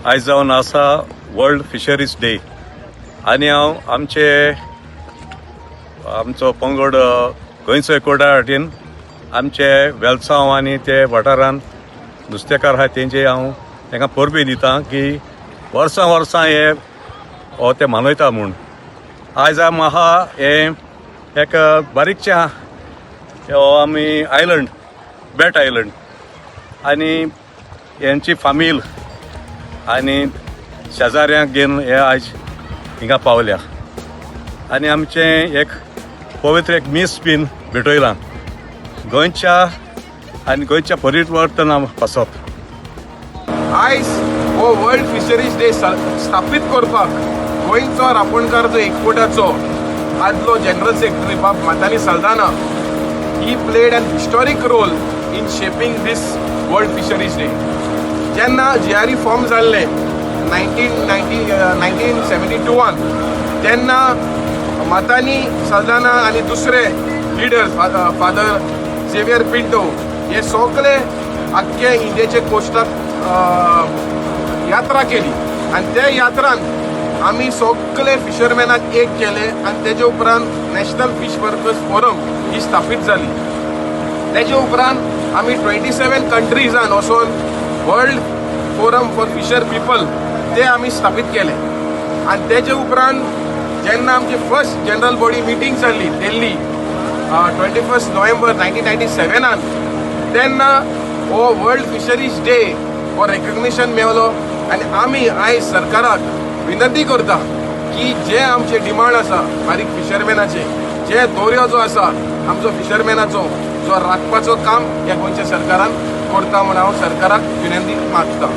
आयज जावन आसा वर्ल्ड फिशरीज डे आनी हांव आमचे आमचो पंगड गोंयचो एकवटा वाटेन आमचे वेलसांव आनी ते वाठारान नुस्तेकार आहाय तेंचे हांव तांकां परबी दिता की वर्सां वर्सां हे हो ते मनयता म्हूण. आयज आहा हें एक बारीकचें हो आमी आयलंड, बेट आयलंड, आनी हेंची फामील आनी शेजाऱ्यांक घेवन हे आयज हिंगा पावल्या आनी आमचें एक पवित्र एक मीस बीन भेटयलां गोंयच्या आनी गोंयच्या परिवर्तना पासत. आयज हो वर्ल्ड फिशरीज डे स्थापीत करपाक गोंयचो रापणकार जो एकवटाचो आदलो जनरल सेक्रेटरी बाब मातानी Saldanha, he played an historic role in shaping this World Fisheries Day. जेन्ना जीआरई फॉर्म जाल्लें 1972आन, तेन्ना मातानी सल्दाना आनी दुसरे लिडर्स, फादर झेवियर पिंटो, हे सगळे आख्खे इंडियेचे कोस्टाक यात्रा केली आनी त्या यात्रान आमी सगळे फिशरमॅनाक एक केले आनी तेजे उपरांत नॅशनल फिश वर्कर्स फोरम ही स्थापीत जाली. तेजे उपरांत आमी 27 कंट्रीजान वचोन World Forum for Fisher People ते आमी स्थापीत केले. आनी तेजे उपरांत जेन्ना आमची फर्स्ट जनरल बॉडी मिटींग जाल्ली दिल्ली 21 नोव्हेंबर 1997आन, तेन्ना हो वर्ल्ड फिशरीज डे हो रेकग्निशन मेवलो. आनी आमी आयज सरकाराक विनंती करता की जे आमचे डिमांड आसा बारीक फिशरमॅनाचे, जे दोरयो जो आसा आमचो फिशरमॅनाचो जो राखपाचो काम ह्या गोंयच्या सरकारान करता म्हूण हांव सरकाराक विनंती मागता.